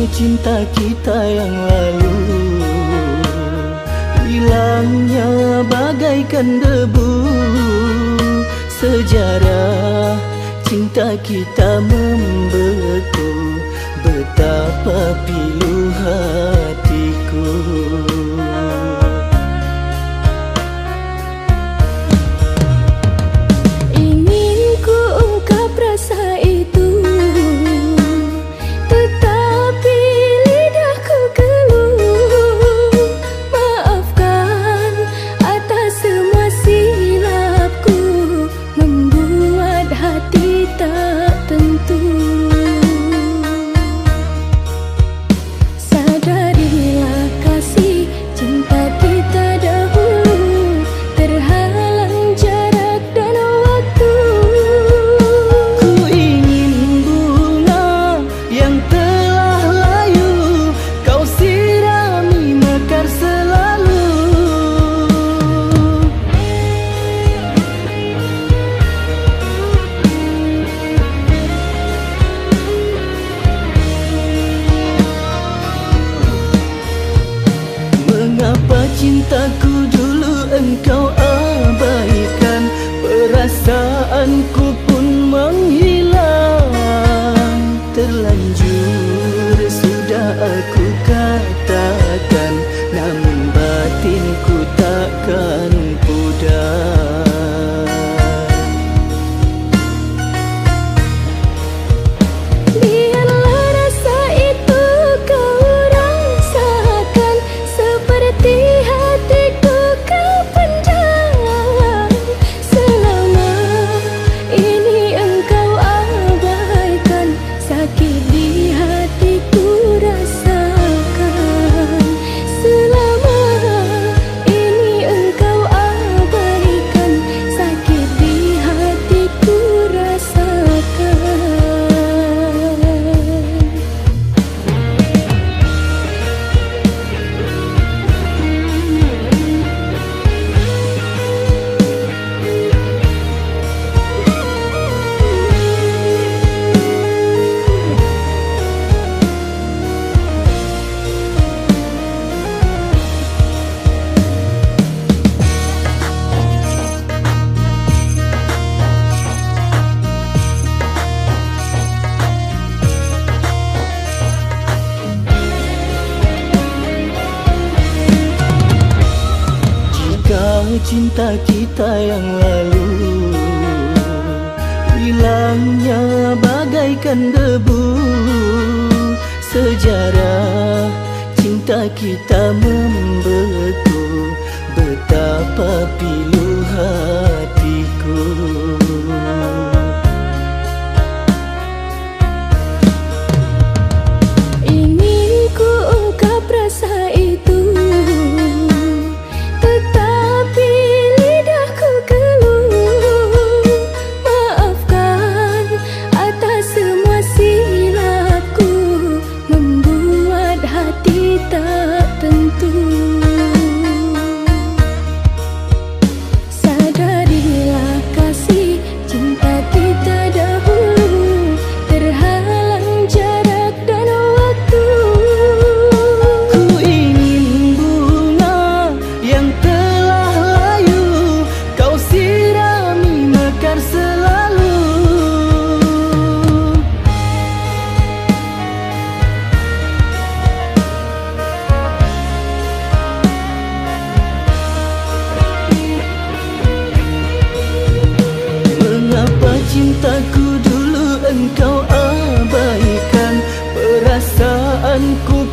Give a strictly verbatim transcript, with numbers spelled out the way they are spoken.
Cinta kita yang lalu hilangnya bagaikan debu. Sejarah cinta kita membeku, betapa pilu hatiku. Ingin ku ungkap rasa itu, tetapi lidahku keluh. Maafkan atas semua silapku, membuat hati tak tentu. Sadarilah kasih cinta kita dahulu, terhalang jarak dan waktu. Ku ingin bunga yang telah layu kau sirami mekar selalu. Mengapa cintaku dulu engkau abaikan, perasaanku pun menghilang. Terlanjur sudah aku katakan, namun batinku takkan pudar. Biarlah rasa itu kau rasakan, seperti hatiku kau pendam. Selama ini engkau abaikan, sakit di hatiku rasakan. Selama ini engkau abaikan, sakit di hatiku rasakan. Jika cinta kita yang lalu hilangnya bagaikan debu, sejarah cinta kita membeku, betapa pilu hatiku. Ingin ku ungkap rasa itu, tetapi lidahku keluh. Maafkan atas semua silapku, membuat hati tak tentu. Sadarilah kasih cinta kita dahulu, terhalang jarak dan waktu. Ku ingin bunga yang telah layu kau sirami mekar selalu. Mengapa cintaku dulu engkau abaikan? Perasaanku